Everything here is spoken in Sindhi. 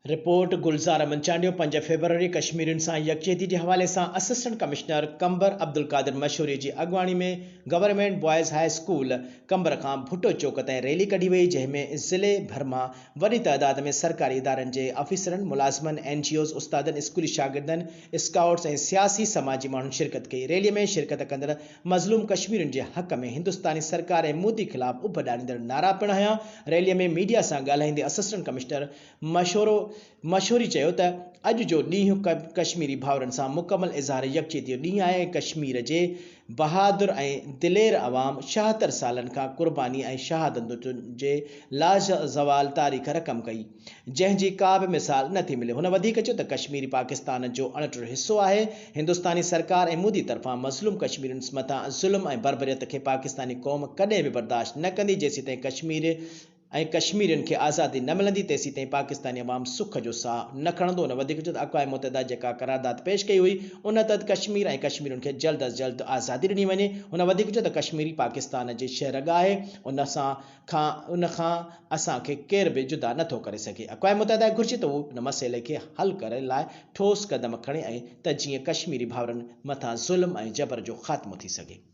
رپورٽ، گلزار احمد چانڊيو، پنج فيبروري ڪشميرين سان يڪجهتي جي حوالي سان اسسٽنٽ ڪمشنر قمبر عبدالقادر مشوري جي اڳواڻي ۾ government boys high school Qambar کان ڀٽو چوڪ تائين ريلي ڪڍي وئي جنهن ۾ ضلعي ڀر مان وڏي تعداد ۾ سرڪاري ادارن جي آفيسرن، ملازمن، اين جي اوز، استادن، اسڪولي شاگردن، اسڪائوٽس ۽ سياسي سماجي ماڻهن شرڪت ڪئي ريلي ۾ شرڪت ڪندڙ مظلوم ڪشميرين جي حق ۾ هندستاني سرڪار ۽ مودي خلاف اڀ ڏاريندڙ نعرا پڻ هنيا ريلي ۾ ميڊيا سان ڳالهائيندي اسسٽنٽ ڪمشنر مشورو مشوري چيو ته اڄ جو ڏينهن ڪشميري ڀائرن سان مڪمل اظهار يڪجهتي جو ڏينهن آهي ۽ ڪشمير جي بهادر ۽ دلير عوام 76 سالن کان قرباني ۽ شهادتن جي لازوال تاريخ رقم ڪئي جنهن جي ڪا به مثال نه ٿي ملي. هن وڌيڪ چيو ته ڪشمير پاڪستان جو اڻٽر حصو آهي، هندستاني سرڪار ۽ مودي طرفان مظلوم ڪشميرين مٿان ظلم ۽ بربريت کي پاڪستاني قوم ڪڏهن به برداشت نه ڪندي جيسيتائين ڪشمير ۽ ڪشميرين کي آزادي نه ملندي تيسيتائين پاڪستاني عوام سک جو ساهه نه کڻندو. هن وڌيڪ چيو ته اقوام متحده جيڪا قرارداد پيش ڪئي هئي ان تحت ڪشمير ۽ ڪشميرين کي جلد از جلد آزادي ڏني وڃي. هن وڌيڪ چيو ته ڪشمير پاڪستان جي شهه رڳ آهي ان سان کان ان کان اسان کي ڪير به جدا نه ٿو ڪري سگهي. اقوام متحده کي گهرجي ته هو ان مسئلي کي حل ڪرڻ لاء ٺوس قدم کڻي ۽ ته جيئن ڪشميري ڀائرن مٿان ظلم ۽ جبر جو خاتمو ٿي سگهي.